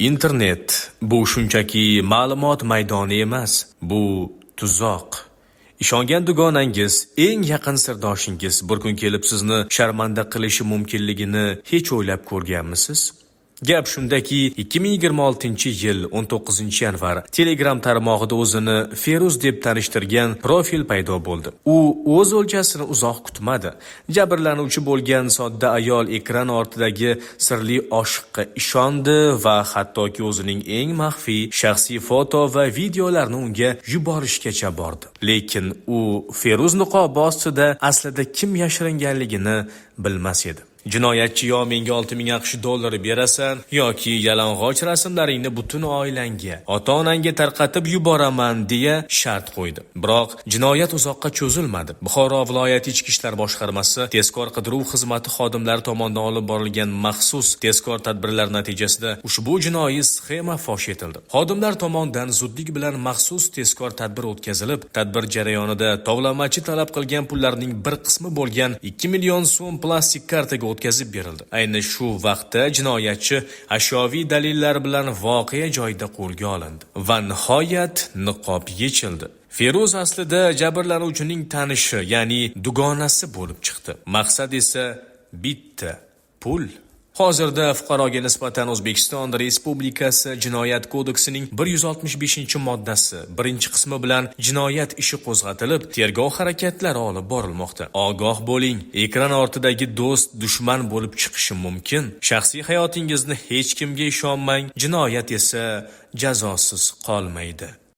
Internet bu shunchaki ma'lumot maydoni emas, bu tuzoq. Ishongan dugonangiz, eng yaqin sirdoshingiz bir kun kelib sizni sharmanda qilishi mumkinligini hech o'ylab ko'rganmisiz? Gap shundaki, 2026-yil 19-yanvar Telegram tarmog'ida o'zini Feruz deb tanishtirgan profil paydo bo'ldi. U o'z o'ljasini uzoq kutmadi. Jabrlanuvchi bo'lgan sodda ayol ekran ortidagi sirli oshiqqa ishondi va hattoki o'zining eng maxfiy shaxsiy foto va videolarini unga yuborishgacha bordi. Lekin u Feruz niqobi ostida aslida kim yashiringanligini bilmas edi. Jinoyatchi yo menga 6000 AQSh dollari berasan yoki yalang'och rasmlaringni butun oilangga, ota-onangga tarqatib yuboraman, deya shart qo'ydi. Biroq jinoyat uzoqqa cho'zilmadi. Buxoro viloyati Ichki ishlar boshqarmasi tezkor qidiruv xizmati xodimlari tomonidan olib borilgan maxsus tezkor tadbirlar natijasida ushbu jinoiy sxema fosh etildi. Xodimlar tomonidan zudlik bilan maxsus tezkor tadbir o'tkazilib, tadbir jarayonida tovlamachi talab qilgan pullarning bir qismi bo'lgan 2 million so'm plastik kartaga o'tkazib berildi. Ayni shu vaqtda jinoyatchi ashyoviy dalillar bilan voqea joyida qo'lga olindi va nihoyat niqob yechildi. Feruz aslida jabrlanuvchining tanishi, ya'ni dugonasi bo'lib chiqdi. Maqsad esa bitta: pul. Hozirda fuqaroga nisbatan O'zbekiston Respublikasi Jinoyat kodeksining 165-moddasi birinchi qismi bilan jinoyat ishi qo'zg'atilib, tergov harakatlari olib borilmoqda. Ogoh bo'ling, ekran ortidagi do'st dushman bo'lib chiqishi mumkin. Shaxsiy hayotingizni hech kimga ishonmang, jinoyat esa jazosiz qolmaydi.